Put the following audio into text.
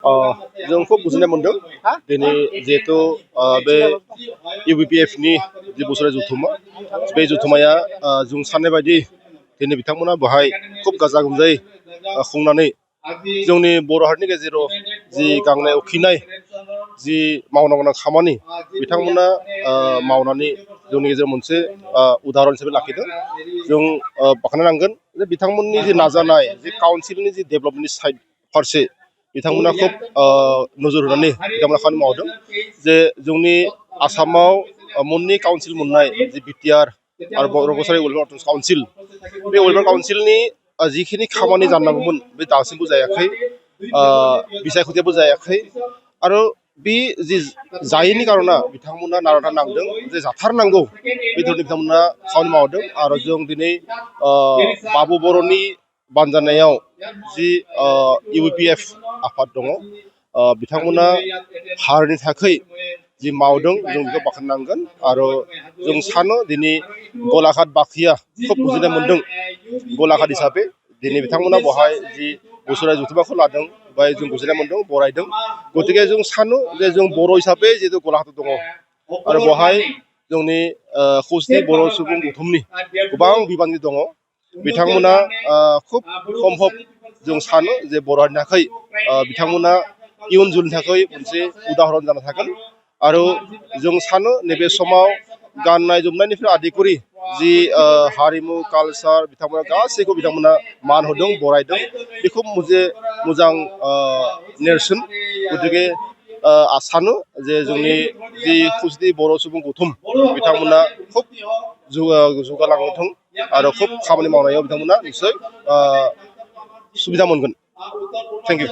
जों खुब बुजिनाय मोनदों दिनै जिहेतु बे इउबिपिएफ नि जि बोसोरारि जथुम्मा बे जथुम्माया जों साननाय बायदि दिनै बिथांमोना बेहाय खुब गाजा गोमजायै खुंनानै जोंनि बर' हारिनि गेजेराव जि गांनाय उखैनाय जि मावनांगौ गोनां खामानि बिथांमोना मावनानै जोंनि गेजेराव मोनसे उदाहरन हिसाबै लाखिदों। जों बाख्नायनांगोन जे बिथांमोननि जि नाजानाय जि काउन्सिलनि जि डेभेलपमेन्टनि साइड फारसे बिथांमोना खुब नोजोर होनानै बिथांमोना खामानि मावदों जे जोंनि आसामाव मोननै काउन्सिल मोननाय जि बिटिआर आरो बर' कसारि वेलफेयार काउन्सिल बे वेलफेयार काउन्सिलनि जिखिनि खामानि जानांगौमोन बे दासिमबो जायाखै बिसायख'थियाबो जायाखै आरो बे जि जायैनि कारना बिथांमोना नारा नांदों जे जाथारनांगौ बे धरनि बिथांमोना खामानि मावदों आरो जों दिनै बाबु बर'नि बानजायनायाव जि इउपिएफ आफाद दङ बिथांमोना हारिनि थाखाय जि मावदों जों बेखौ बाख्नायनांगोन आरो जों सानो दिनै गलाघाट बाक्सिया खुब बुजिनाय मोनदों गलाघाट हिसाबै दिनै बिथांमोना बेवहाय जि बोसोरारि जथुम्माखौ लादों बेवहाय जों बुजिनाय मोनदों बरायदों गतिके जों सानो जे जों बर' हिसाबै जिहेतु गलाघाटआव दङ आरो बेवहाय जोंनि खौसेथि बर' सुबुं गौथुमनि गोबां बिबानगिरि दङ बिथांमोना खुब सम्भब जों सानो जे बर' हारिनि थाखाय बिथांमोना इयुन जोलैनि थाखाय मोनसे उदाहरन जाना थागोन आरो जों सानो नैबे समाव गाननाय जोमनायनिफ्राय आदि करि जि हारिमु कालचार बिथांमोना गासैखौ बिथांमोना मान होदों बरायदों बेखौ मोनसे मोजां नेरसोन गतिके सानो जे जोंनि जि खौसेथि बर' सुबुं गौथुम बिथांमोना खुब जौगालांथों आरो खुब खामानि मावनायाव बिथांमोना निस्सय सुबिदा मोनगोन। Thank you.